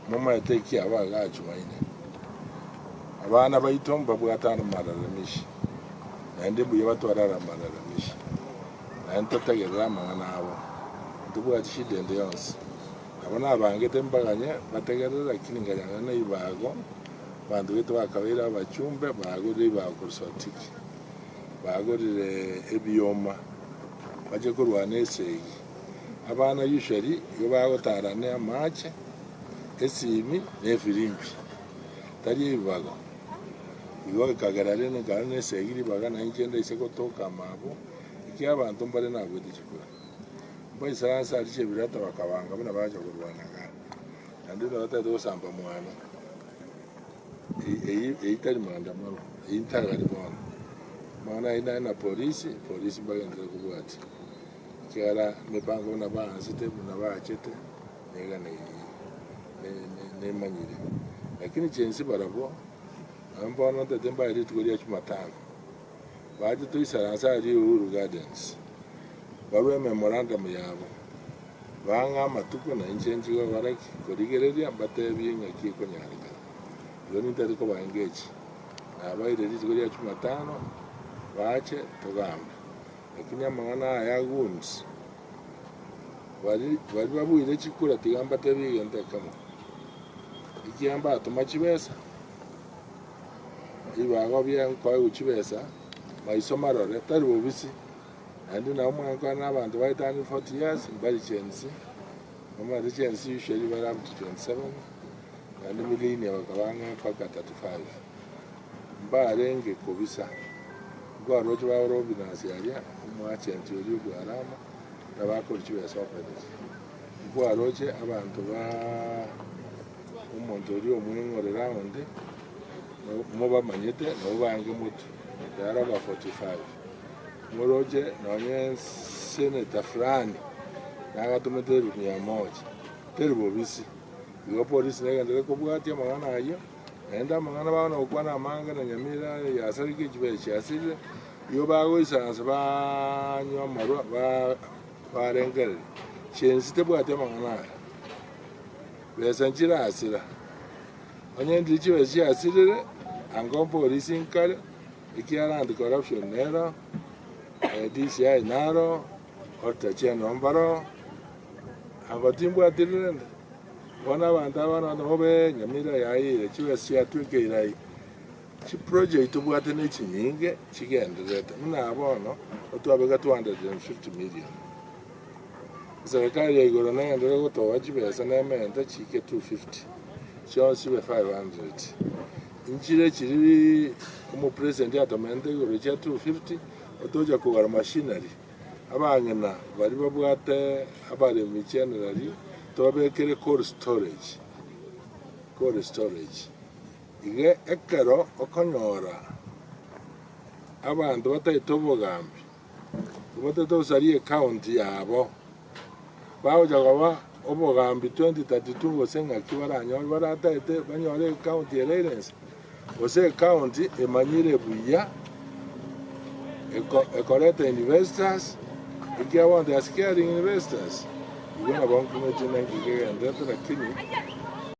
Momaete eki aba agachumaine. Abana baito mbabwate amalalamishi, naende mbuya batware amalalamishi, naende totegerere amang'ana abo. Ntobwati shida ende yonsi. Nabo nabangete mbaganye bategerere, lakini nkanyora na ebibago, abanto baito bakabeire abachumbe, bagorire ebibago korwa Sotiki, bagorire ebioma, bache korwana esegi. Abana usually igo bagotara ne amache, esimi, na efirimbi, tari ebibago. Igo ekagera rende nkare na esegi ribaga na inche ndaise gotoka amabo, ekiagera abanto mbare nabwete chikura. Mbaisaranse aria chebirata bakabanga buna bacha korwana igaa, naende buna batagete gosamba mwane. Eyio eyio tari maandamano, eyio ntagari bono. Bono ayio naye na polisi, polisi mbagenderere kobwatia. Ekiagera emebango buna baansete, buna baachete, neganeirie, nemanyire. Lakini chensi barabwo, nonye bono ntagete mbae rituko ria jumatano, bache toisaranse aria Uhuru Gardens, barue ememorandum yabo, bang'e amatuko na inche nchie gokora ki? Korigereria mbatebie ng'aki ekonyarekana. Igo nintagete koba engage, nabaire rituko ria jumatano, bache togambe. Lakini amang'ana aya agoons, baria baria babuire chikura tiga mbatebie egento ekemo, ekiagera mbatoma chibesa, ebibago bia nkoegwa chibesa, maiso marore, tari bobisi, naende nabo mwankwana na abanto baetanie 40 years, mbari Gen Z, omanyete Gen Z usually bare up to 27, naende millennial bakaba ang'e mpaka 35, mbarenge kobisa. Nkwaroche bagora obinansi aria, omoachenti oria obw'Arama, na bakori chibesa openeti. Nkwaroche abanto ba omonto oria omweng'ore round, mobamanyete, nabo bange motwe, they are over 45. Moroche nonye senator fulani nagatomete elfu mia moja, teri bobisi. Igo polisi negenderere kobwatia amang'ana ayio. Naende amang'ana bao nogokwana amange na nyamira yasareke chibesa chiasirire, igo bagoisaransa banywa amarwa barengereria, Chiensi tebwati amang'ana aya, besa nchirasira. Onye ndiri chibesa chiasirire, ango mpolisi nkare, ekiagera anti corruption nero, DCI naro, auditor general mbaro, ango timbwati rende. Bono abanto aba nonya bobe nyamira yayeire chibesa chiatwekeire ai, chiproject tobwate ne chinyinge chigendererete. Buna bono otwabeka 250 million. Eserekari ya igoro negenderere gotoa chibesa nemente chiike 250 chionsi chibe 500. Inchire chiri omopresident atomente igoro chia 250 otocha kogora machinery. Abang'ina baria babwate abaremi generally tobabekere cold storage, cold storage. Iga ekero okonyora abanto bataete obogambi, bataete gosaria ecounty yabo, bagocha koba obogambi 2032 gose ng'aki baranyore barataete banyore ecounty ere ere inse. Gose ecounty emanyire buya ekoreta investors, ekiagera bono they are scaring investors, igo nabo nkumeti ng'a inki kegenderete lakini.